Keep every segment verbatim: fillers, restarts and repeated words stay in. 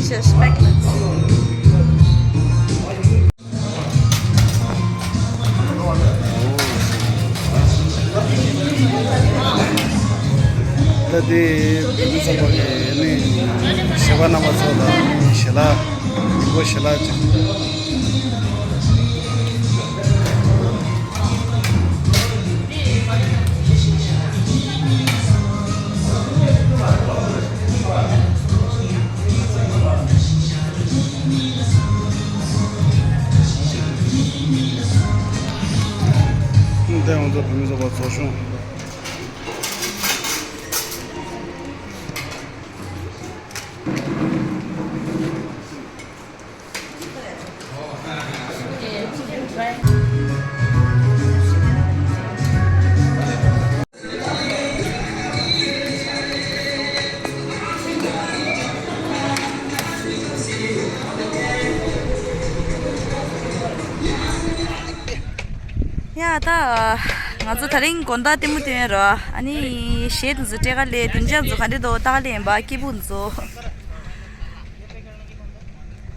Just packets. ད་དེ་བུ་ཚོ་བ་གི་ནི་ཞེ་བ་རྣམ་པ་ཚོ་ལ་ནི་ཞལ་ལག་ཡིན་པོ་ཞལ་ལག་ཅིག་ཏན་ང་ཚོ་བོད་མི་ཚོགས་པ་ཚོགས་ཆུང་། ཡ་ད། ང་ཚོ་དེ་རིང་དགོང་དག་ལྟད་མོ་སྟོན་ཡ་རོ། ཨ་ནི་གཞས་དེ་ཚོ་སྤྲད་ག་ལས་དེ་འདྲ་ཚོ་ག་འདྲ་འདུག་ལྟ་ག་ལས་ཡིན་པ་སྐྱིད་པོ་ཚོ།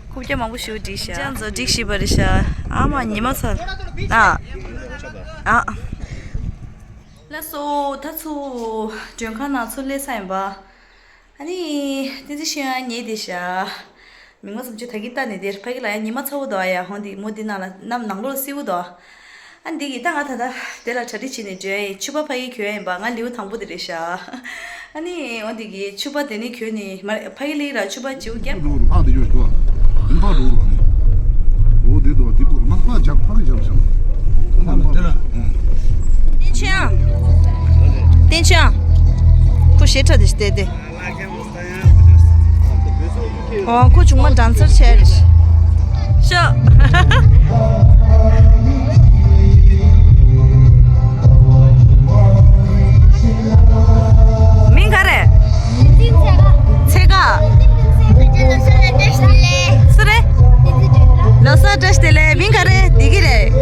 རྐུབ་བཀྱག་མང་པོ་ཞིག་བསྒྲིགས་ཤག་དེ་འདྲ་ཚོ་བསྒྲིགས་ཤིག་པ་རེད་ཤག་ཨ་མ་ཉི་མ་ཚ། ཨ། ཨ། ལགས་སོ་ད་ཚོ་མགྲོན་ཁང་ནང་ཚུར་སླེབས་ཚར་ཡིན་པ། ཨ་ནི་བསྟན་འཛིན་ཤེས་ཡོན་ཉལ་བསྡད་ཤག་མིག་མ་བཙུམ་ཆུ་ད་གི་ལྟ་ནས་དེར་ཕ་གི་ལ་ཡང་ཉི་མ་ཚ་བོ་འདུག་ཨ་ཡ་ཧོན་འདི་མོ་འདི་ནང་ལ་གནམ་ནང་ལོགས་བསིལ་བོ་འདུག་ཨ་འདི་གི་ད་ང་ད་ལྟ་དེ་ལ་གྲ་སྒྲིག་བྱས་ནས་འགྲོ་ཡ་ཡིན། ཕྱུ་པ་ཕ་གི་གྱོན་ཡ་ཡིན་པ། ང་ལེའུ་དང་པོ་དེ་རེད་ཤག་ཨ་ནི་འོ་འདི་གི་ཕྱུ་པ་དེ་ནི་གྱོན་ནི་མ་རེད། ཕ་གི་ལི་ར་ཕྱུ་པ་བྱིའུ་རྒྱབ། འདུག་ཨ་དེ་གྱོན་ཤོག་ཨ་འདི་པ་འགྲོ་རོགས་ཨ་ནི། འོ་དེ་འདུག་ཨ་དེ་པོ་ལ་ཕ་རྒྱབ་ཕ་གི་རྒྱབ་ཤག་ཨ་འདི་པ་འགྲོ་ཨ། བསྟན་ཆོས། བསྟན་ཆོས། ཁོ་ཞེ་ཁྲ་དེ་ཞིག་བལྟས་ཏེ། ཨོ་ཁོ་ཆུང་མ་སྦྲང་ཚར་ཆེ་རེད། ཤོ། མིང་ག་རེ། ཚེ་ག་སུ་རེད། ལོ་གསར་བཀྲ་ཤིས་བདེ་ལེགས། མིང་ག་རེ། བདེ་སྐྱིད་རེད།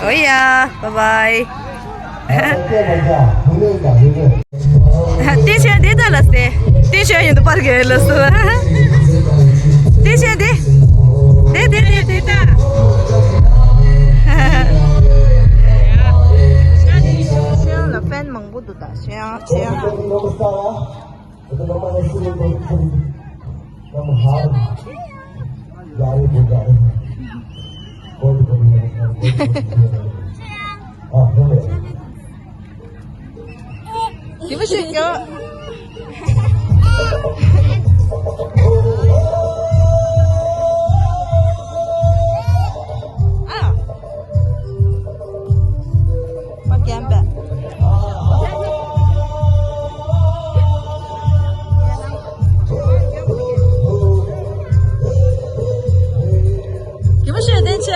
ཨོ་ཡ། བའི་བའི། བསྟན་ཆོས་འདི་ལྟ་ལ་སྟེ། བསྟན་ཆོས་ཡིན་དུ་པར་གས་ལ་སྟེ། བསྟན་ཆོས་འདི། འདི་འདི་འདི་འདི་ལྟ། ཤེས་ཡང་ལ་ཕན་མང་པོ་འདུག་ད་ཤེས་ཡང་ཤེས་ཡང་། དེ་མི་ཤེས་ཀྱང་། ཨ། མ་རྒན་པས། གི་མོ་ཤོད་བསྟན་ཆ།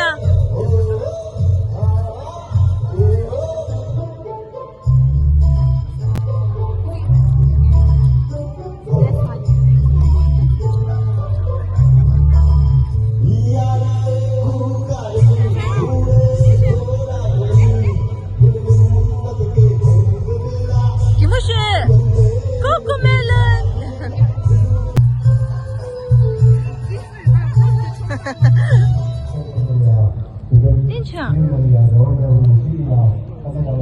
གི་མོ་ཤོད། ཀོ་ཀོ་མེ་ལོན། བསྟན་ཆ།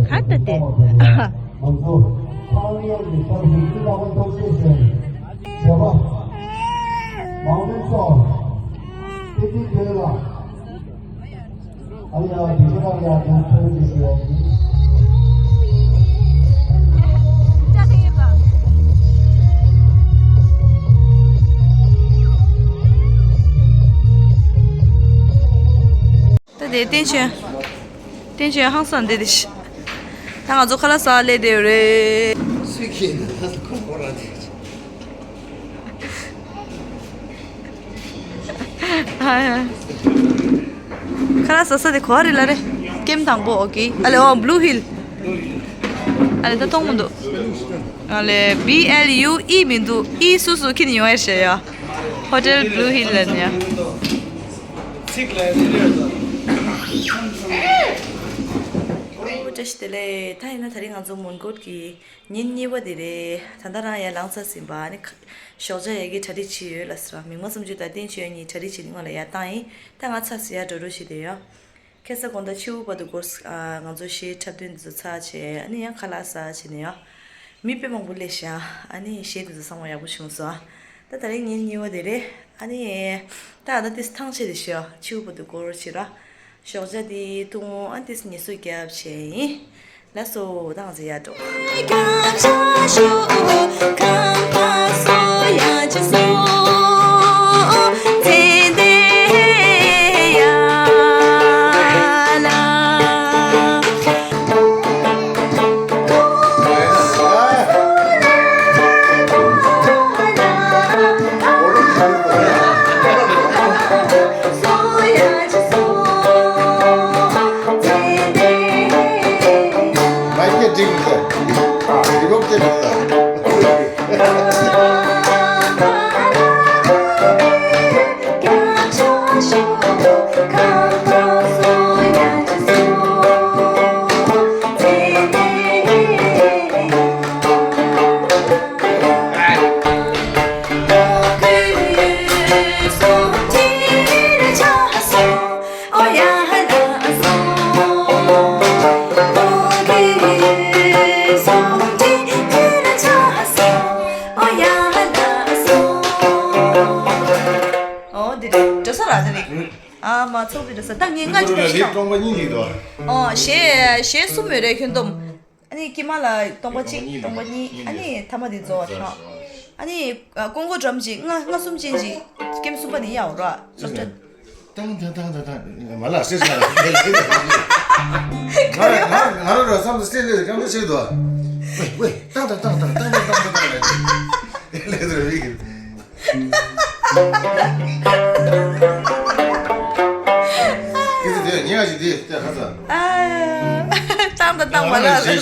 ག་ད་དེ། ད་དེ་བསྟན་ཆོས། བསྟན་ཆོས་ཧང་སང་འདི་དེ་ཤི། ད་ང་ཚོ་ཁ་ལག་ཟ་སླེབས་བསྡད་ཡོད་རེད། སུས་ཁྱེད་ནས་ད་ཁོ་ཁོ་རང་དེ། ཨ་ཡ། ཁ་ལག་ཟ་ས་དེ་ག་པར་རེད་ལབ་རེད། ཀེམ་དང་པོ། ཨོ་ཀེ། ཨ་ལེ། ཨོ། བྷུ་ལུ་ཧིལ། ཨ་ལེ། ད་མཐོང་མི་འདུག་ཨ་ལེ། བྷི་ཨེལ་ཡུ་ཨི་མི་འདུག་ཨི་སུ་སུ་ཁྱེར་ཡོང་ཡ་ཞེས་ཡ། ཧོ་ཊེལ་བྷུ་ལུ་ཧིལ་ལབ་ནས་ཡ། ཨོ། བཀྲ་ཤིས་བདེ་ལེགས། ད་ཡིན་ན་དེ་རིང་ང་ཚོ་མོན་གྷོ་གི་ཉིན་གཉིས་པ་དེ་རེད། ད་ལྟ་རང་ཡར་ལངས་ཚར་ཟིན་པ། ཨ་ནི་ཁ་ཞོགས་ཇ་ཡ་གི་གྲ་སྒྲིག་བྱས་ཡོད་ལབ་ཟེར་བ། མིག་དམར་བཙུམ་ཆུ་དང་བསྟན་ཆོས་གཉིས་གྲ་སྒྲིག་བྱས་ནས་སྔོན་ལ་ཡར་བཏང་ཡིན། ད་ང་ཚར་ཟིན་ཡར་འགྲོ་འགྲོ་བྱས་བསྡད་ཡོད། ཁ་སང་དགོང་དག་ཕྱི་དྲོ་བར་དུ་སྐོར་ཨ། ང་ཚོ་གཞས་འཁྲབ་སྟོན་འདི་ཚོ་ཚར་བྱས། ཨ་ནི་ཡང་ཁ་ལག་ཟ་བྱས་ནས་ཡོད། མི་དཔེ་མང་པོ་སླེབས་ཤག་ཨ་ནི་གཞས་འདི་ཚོ་ཚང་མ་ཡག་པོ་བྱུང་སོང་ཨ། ད་དེ་རིང་ཉིན་གཉིས་པ་དེ་རེད། ཨ་ནི་ད་ཨ་ད་ཏིས་ཐང་ཆད་དེ་ཤོག་ཕྱི་དྲོ་བར་དུ་སྐོར་བྱེད་ར། ཞོགས་ཇ་དེ་བཏུང་། ཨ་ཏིས་ངལ་གསོ་རྒྱབ་བྱས་ཡིན། ལགས་སོ། ད་ང་ཚོ་ཡར་འགྲོ། ཨོ་འདི་རེད། འགྲོ་ས་ར་འདི་རེད། ཨ་མ་ཚོགས་པའི་འགྲོ་ས། ད་ངས་སྔ་ཅིག་ལ་ཞིག་སྟོང་པ་གཉིས་ལི་དོ། ཨོ་གཞས་གཞས་གསུམ་ཡོད་རེད་ཁྱོན་བསྡོམས། ཨ་ནི་དཀྱིལ་མ་ལ་སྟོང་པ་གཅིག་སྟོང་པ་གཉིས། ཨ་ནི་ཐ་མ་དེ་རྫོགས་པ་དང་། ཨ་ནི་ཀོང་ཀོ་ཌམ་གཅིག་ལྔ་ལྔ་གསུམ་ཅན་གཅིག་ཀེམ་གསུམ་པ་ནི་ཡག་ར་སློབ་གྲྭ། ཏང་ཏང་ཏང་ཏང་ཏང་། མ་ལ་སེ་ས། ང་ང་ང་རང་ར་བསམ་སེ་ལེ་ཀང་ཏེ་སེ་དོ། ཝེ་ཝེ། ཏང་ཏང་ཏང་ཏང་ཏང་ཏང་ཏང་ཏང་ལེ། ལེ་དོ་རེ་གི། ཏང་ཏང་ཏང་མ་ལ་སེ།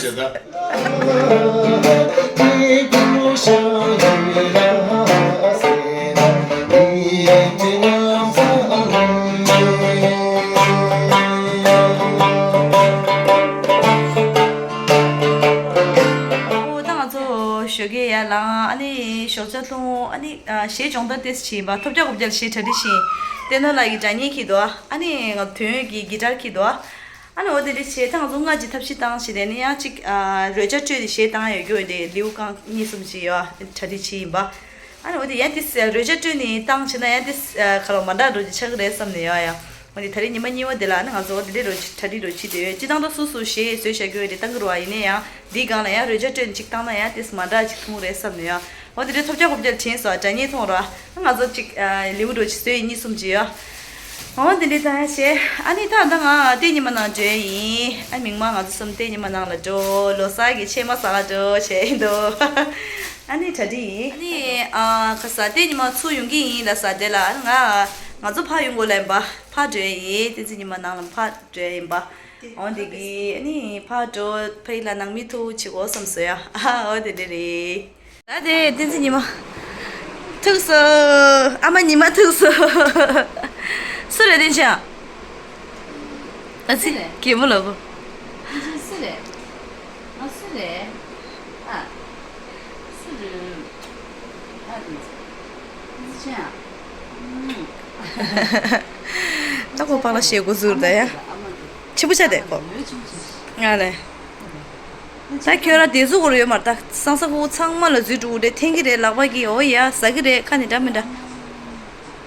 ཨོ་ད་ང་ཚོ་ཞོགས་ཀས་ཡར་ལངས། ཨ་ནི་ཞོགས་ཇ་བཏུང་། ཨ་ནི་ཨ་གཞས་སྦྱོང་བརྡར་ཏོག་ཙམ་བྱས་པ། ཐོབ་རྒྱག་གོ་རྒྱག་གཞས་གྲ་སྒྲིག་བྱས། བསྟན་ནོར་ལགས་ཀྱིས་སྒྲ་སྙན་ཁྱེར་འདུག་ཨ་ནི་ང་དོན་ཡོད་ཀྱིས་གི་ཊར་ཁྱེར་འདུག་ཨ་ནི་འོ་དེ་འདྲ་བྱས། ད་ང་ཚོ་སྔ་ཕྱི་ཐབས་ཤེས་བཏང་བྱས། དེ་ནས་ཡང་ཅིག་ཨ་རོལ་ཆ་སྤྲོད་དེ་གཞས་བཏང་ཡོད་རྒྱུ་འོ་དེ་ལེའུ་རྐང་གཉིས་གསུམ་ཅིག་ཡོད། གྲ་སྒྲིག་བྱས་ཡིན་པ། ཨ་ནི་འོ་དེ་ཡང་དེ་རོལ་ཆ་སྤྲོད་ནས་བཏང་བྱས་ན་ཡང་དེ་ཁ་ལོ་མ་འདྲ་འགྲོ་གི་ཆགས་ཀྱི་རེད་བསམ་ནས་ཡོད་ཡ། འོ་དེ་ད་རེས་ཉི་མ་གཉིས་པ་དེ་ལ་ནི་ང་ཚོ་འོ་དེ་འདྲའི་རོལ་ཆ་གྲ་སྒྲིག་རོལ་ཆ་དེ་ཡོད། སྤྱིར་བཏང་ད་སུ་སུ་གཞས་བཟོས་བཞག་རྒྱུ་ཡོད་དེ་བཏང་གི་རེད་བ། ཡིན་ན་ཡང་འདིའི་སྒང་ལ་ཡང་རོལ་ཆ་སྤྲོད་ནས་ཅིག་བཏང་ན་ཡང་དེ་མ་འདྲ་ཅིག་མཐོང་གི་རེད་བསམ་ནས་ཡ། འོ་དེ་འདྲའི་ཐོབ་རྒྱག་གོ་རྒྱག་དྲན་སོང་། སྒྲ་སྙན་མཐོང་ར། ང་ཚོ་ཅིག་ལེའུ་འགྲོ་ཅིག་བཟོས་ཡིན། གཉིས་གསུམ་ཅིག་ཡ། འོ་དེ་འདྲའི་ད་ཡ་བྱས། ཨ་ནི་ད་ད་ང་ལྟེ་ཉི་མ་ནང་འགྲོ་ཡིན། ཨ་མིག་དམར་ང་ཚོ་གསུམ་ལྟེ་ཉི་མ་ནང་ལ་འགྲོ། ལོ་གསར་གྱི་ཕྱེ་མ་ཟ་ག་འགྲོ་བྱས་ཡིན་འདུག་ཨ་ནི་གྲ་སྒྲིག་ཡིན། ཨ་ནི་ཨ་ཁ་ས་ལྟེ་ཉི་མ་ཚུར་ཡོང་གི་ཡིན་ལབ་ས་དེ་ལ། ང་ང་ཚོ་ཕར་ཡོང་དགོས་ལབ་ཡིན་པ། ཕར་འགྲོ་ཡིན། བསྟན་འཛིན་ཉི་མ་ནང་ལ་ཕར་འགྲོ་ཡིན་པ། འོ་འདི་གི་ཨ་ནི་ཕར་འགྲོ། ཕ་ཡུལ་ལ་ནང་མི་ཐུག་བྱེད་དགོས་བསམ་སོང་ཡ། ཨ་འོ་དེ་འདྲ་རེད། ད་དེ་བསྟན་འཛིན་ཉི་མ། ཐུག་སོང་། ཨ་མ་ཉི་མ་ཐུག་སོང་། སུ་རེད་བསྟན་ཆ། ཨ་ཙི། སུ་རེད། གད་མོ་ལོག་གོ། བསྟན་འཛིན་སུ་རེད། ང་སུ་རེད། ཨ། སུ་རེད། ཨ་བསྟན་འཛིན། བསྟན་འཛིན་ཆ། ཨུམ། ད་ཁོ་པང་ལ་ཞེ་དགུ་ཟུར་ད་ཡ། ཨ་མ་དེ། ཆེན་པོ་ཆགས་བསྡད་ཁོ། ལོས་ཆེན་པོ་ཆགས། ང་ལས། ད་ཁྱོད་རང་དེ་ཟུག་གོ་ར་ཡོད་མ་རེད། ད་སང་ས་ཁོ་ཚང་མ་ལ་འཛུལ་འགྲོ་གི་རེད། འཐེན་གི་རེད། ལག་པ་གི། འོ་ཡ་ཟ་གི་རེད། ཁ་ནས་འདྲ་མི་འདྲ།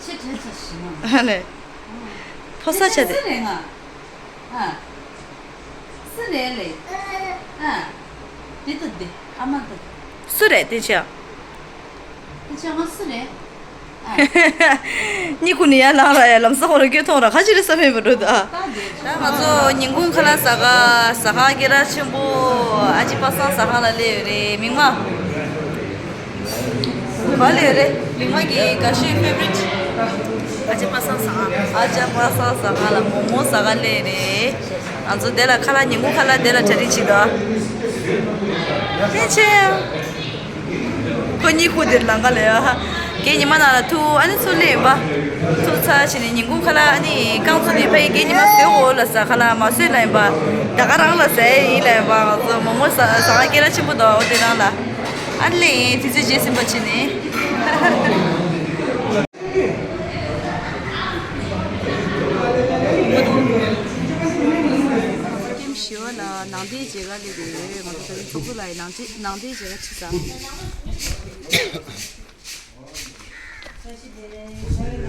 ཆེ་དྲན་ཚ་ཞིག་མ། ཨ་ནས། ཕོ་གསར་ཆགས་བསྡད། སུ་རེད་ང་། ཨ། སུ་རེད་ལེ། ཨ། འདི་ལྟ་འདི་ཨ་མ་ལྟ། སུ་རེད་བསྟན་ཆ། བསྟན་ཆ་ང་སུ་རེད། གཉིད་ཁུག་ནས་ཡར་ལངས་ར་ཡ། ལམ་སང་ཁོ་རང་སྐྱོ་ཐོང་ར་ཁ་ཅིག་རེད་ས་མེད་པ་འགྲོ་ད། ད་ང་ཚོ་ཉིན་གུང་ཁ་ལག་ཟ་ག་ཟ་ཁང་སྐད་གྲགས་ཆེན་པོ་ཨ་ཅེ་པ་སངས་ཟ་ཁང་ལ་སླེབས་ཡོད་རེད། མིག་དམར། ག་ལེ་རེད། ལིང་མ་གི་དགའ་ཤོས་ཕེ་ཝ་རི་ཊི། ཨ་ཅེ་པ་སངས་ཟ་ཁང་། ཨ་ཅེ་པ་སངས་ཟ་ཁང་ལ་མོག་མོག་ཟ་ག་སླེབས་རེད། ང་ཚོ་དེ་ལ་ཁ་ལག་ཉིན་གུང་ཁ་ལག་དེ་ལ་གྲ་སྒྲིག་བྱེད་དོ། ཕན་ཆེ། ཁོ་གཉིད་ཁུག་དེར་ལང་ག་ལེ་ཨ། རྒན་ཉི་མ་ནང་ལ་ཐུག་ཨ་ནི་ཚུར་སླེབས་ཡིན་པ། ཐུག་ཚར་བྱས་ནས་ཉིན་གུང་ཁ་ལག་ཨ་ནི་རྐང་བཙུགས་ནས་ཕ་ཡི་རྒན་ཉི་མ་བཟོས་འོ་ལ་ཟ་ཁ་ལག་མ་བཟོས་ལ་ཡིན་པ། ད་ག་རང་ལ་ཟ་ཡི་ཡིན་ལ་ཡིན་པ། ང་ཚོ་མོག་མོག་ཟ་ཟ་ཁང་སྐད་གྲགས་ཆེན་པོ་འདུག་འོ་དེ་རང་ལ། ཨ་ལེ་དུས་ཚོད་རྗེས་ཟིན་པ་བྱས་ནས། ཀེམ་བཞི་པ་ལ་ནང་བསྟན་མཇལ་ཁ་སླེབས་ཡོད། ང་ཚོ་ད་རིང་ཚོགས་གཙོ་ལགས་ནང་བསྟན་ནང་བསྟན་མཇལ་ཁ་ཕྱིན་ཚར།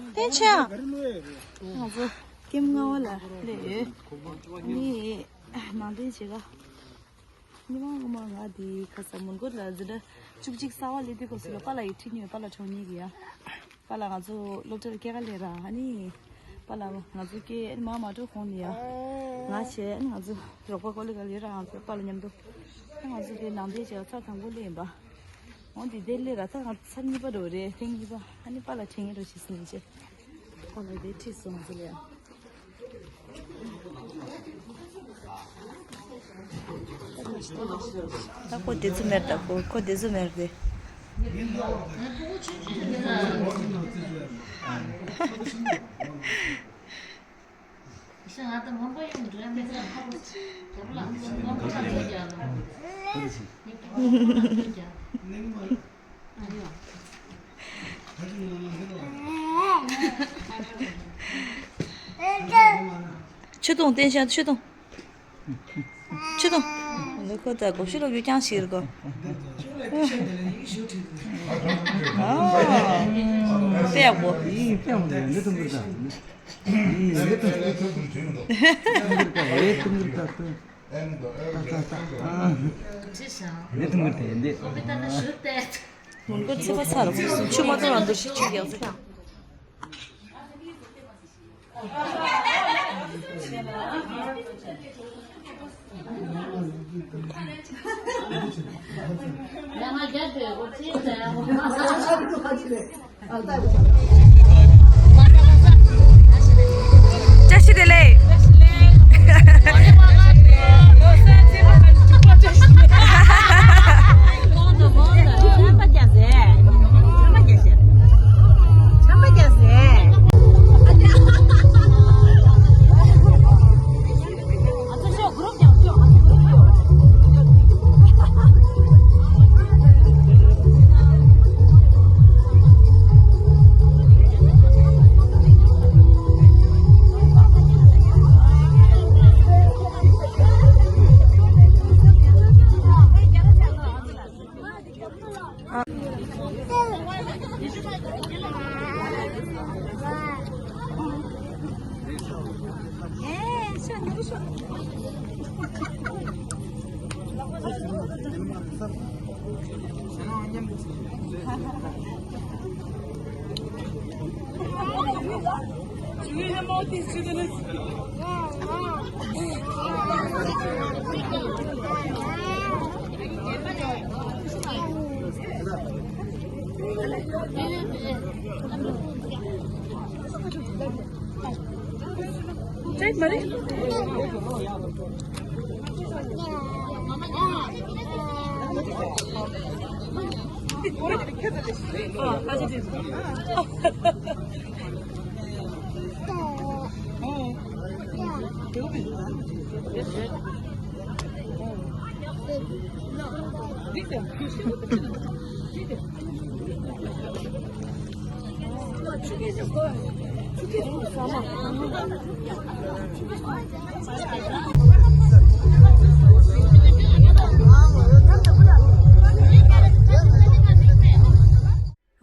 ཕན་ཆེ། ང་ཚོ་ཀེམ་ལྔ་པ་ལ་སླེབས་ཡོད། ནི་ནང་བསྟན་བྱེད་ག་ཉི་མ་ངོ་མ་ང་དེ་ཁ་ས་མོན་གྷོ་ལ་འཛིན་གྲྭ་བཅུ་གཅིག་གསར་པ་སླེབས་དུས་སྐབས་སུ་ལ་པཱ་ལགས་ཀྱིས་ཁྲིད་མྱོང་། པཱ་ལགས་གྲོངས་ཉེ་གི་ཡ། པཱ་ལགས་ང་ཚོ་སློབ་གྲྭར་སྐྱེལ་ག་སླེབས་ར། ཨ་ནི་པཱ་ལགས་ང་ཚོ་སྐྱེལ་ཨ་ནི་མ་མ་འགྲོ་གོང་ནས་ཡ། ང་བྱས་ཨ་ནི་ང་ཚོ་རོགས་པ་ཀོ་ལི་ག་ལེ་ར། ང་ཚོ་པཱ་ལགས་མཉམ་དུ་ཨ་ང་ཚོ་དེ་ནང་བསྟན་བྱས་ཚར་དང་པོ་སླེབས་ཡིན་པ། འོང་དེ་དེ་སླེབས་ར། ད་ང་ཚར་གཉིས་པ་འགྲོ་རེད། ཐེངས་གཉིས་པ། ཨ་ནི་པཱ་ལགས་དྲན་ཡིན་འགྲོ་ཞིག་སྲིད་ནས་བྱས། ཨོ་ལེ་དེ་ཁྲིད་སོང་ཟེར་ལ་ཡ། ད་ཁོ་དེ་ཚོ་མེར་ད་ཁོ་ཁོ་དེ་ཚོ་མེར་དེ། ཆུ་བཏུང་བསྟན་ཤག་ཆུ་བཏུང་། ཆུ་བཏུང་། འདི་ཁོ་ད་གོ་ཤི་ལོ་རྒྱུ་རྐྱང་ཞིག་རེད་གོ། ཨ། དཔེ་ཡག་པོ། ཡིན་དཔེ་ཡག་པོ་འདི་བཏུང་གི་ད། ཡིན་འདི་བཏུང་གི་ད། བཏུང་གི་ད་བཏུང་། ད་ད་ད། ཨ། འདི་བཏུང་གི་ད་འདི། མོན་གྷོ་ཚིག་པ་ཚར། ཆུ་མ་གཏོང་རང་འདུག་ཤི་ཆུ་རྒྱག་ཚར། བཀྲ་ཤིས་བདེ་ལེགས།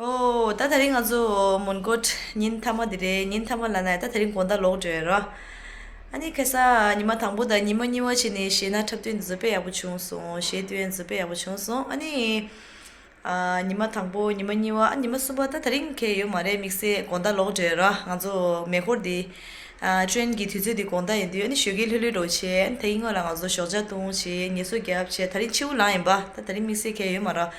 ཨོ། ད་དེ་རིང་ང་ཚོ་མོན་གྷོ་ཉིན་མཐའ་མ་དེ་རེད། ཉིན་མཐའ་མ་ལབ་ན་ད་དེ་རིང་དགོང་དག་ལོག་འགྲོ་ཡ་རོ། ཨ་ནི་ཁ་སང་ཉི་མ་དང་པོ་དང་ཉི་མ་གཉིས་པ་བྱས་ནས་གཞས་སྣ་འཁྲབ་སྟོན་འདི་ཚོ་དཔེ་ཡག་པོ་བྱུང་སོང་། གཞས་སྟོན་འདི་ཚོ་དཔེ་ཡག་པོ་བྱུང་སོང་། ཨ་ནི། ཨ། ཉི་མ་དང་པོ། ཉི་མ་གཉིས་པ། ཨ། ཉི་མ་གསུམ་པ། ད་དེ་རིང་གང་ཡང་ཡོད་མ་རེད། དམིགས་བསལ་དགོང་དག་ལོག་འགྲོ་ཡ་ར། ང་ཚོ་མེ་འཁོར་འདི། ཨ། ཊེན་གྱི་དུས་ཚོད་འདི་དགོང་དག་ཡིན་དུས། ཨ་ནི་ཞོགས་ཀས་ལྷོད་ལྷོད་འགྲོ་བྱས། ཨ་ནི་ད་ཡིན་སྔོན་ལ་ང་ཚོ་ཞོགས་ཇ་བཏུང་བྱས། ངལ་གསོ་བརྒྱབ་བྱས། དེ་རིང་ཕྱི་པོ་ལངས་ཡིན་པ། ད་དེ་རིང་དམིགས་བསལ་གང་ཡང་ཡོད་མ་ར།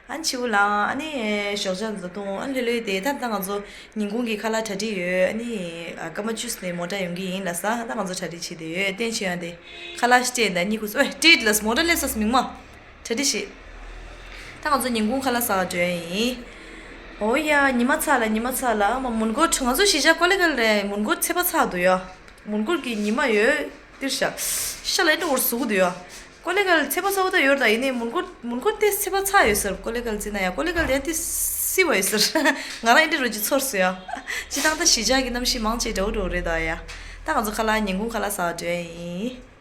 ཨ་ནི་ཕྱི་པོ་ལངས། ཨ་ནི་ཞོགས་ཇ་ཚོ་བཏུང་། ཨ་ནི་ལྷོད་ལྷོད་དེ། ད་ད་ང་ཚོ་ཉིན་གུང་གི་ཁ་ལག་གྲ་སྒྲིག་ཡོད། ཨ་ནི། ཨ། སྐར་མ་བཅུ་ནས་མོ་ཊ་ཡོང་གི་ཡིན་ལབ་ས། ད་ང་ཚོ་གྲ་སྒྲིག་བྱེད་བསྡད་ཡོད། བསྟན་ཆོས་དབྱངས་དེ་ཁ་ལག་སྤྲད། ད་གཉིད་ཁུག་སོང་། ཨོའི། སྤྲད་ལབ་སོང་། མོ་ཊ་སླེབས་སོང་། མིག་མ། གྲ་སྒྲིག་བྱེད། ད་ང་ཚོ་ཉིན་གུང་ཁ་ལག་ཟ་ག་འགྲོ་ཡ་ཡིན། ཨོ་ཡ། ཉི་མ་ཚ་ལ། ཉི་མ་ཚ་ལ། ཨ་མ། མོན་གྷོ། ང་ཚོ་གཞིས་ཆགས་ཀོ་ལེ་གལ་རེད། མོན་གྷོ་ཚད་པ་ཚ་འདུག་ཡ། མོན་གྷོ་གི་ཉི་མ་ཡོད་དེར་ཤ། ཤ་ལ་འདྲ་བོར་ཟུག་འདུག་ཡ། ཀོ་ལེ་གལ་ཚད་པ་ཚ་བོ་ད་ཡོད། ད་ཡིན་ནའི་མོན་གྷོ། མོན་གྷོ་དེ་ཚད་པ་ཚ་ཡོད་ཟེར། ཀོ་ལེ་གལ་ཟེར་ན་ཡ། ཀོ་ལེ་གལ་དེ་དེ་སི་བ་ཡོད་ཟེར། ང་རང་འདི་འདྲ་བོ་ཅིག་ཚོར་སོང་ཡ། སྤྱིར་བཏང་ད་གཞིས་ཆགས་ཀྱི་གནམ་གཤིས་མང་ཆེ་འདྲ་བོ་འདྲ་བོ་རེད་ད་ཡ། ད་ང་ཚོ་ཁ་ལག་ཉིན་གུང་ཁ་ལག་ཟ་ག་འགྲོ་ཡ་ཡིན།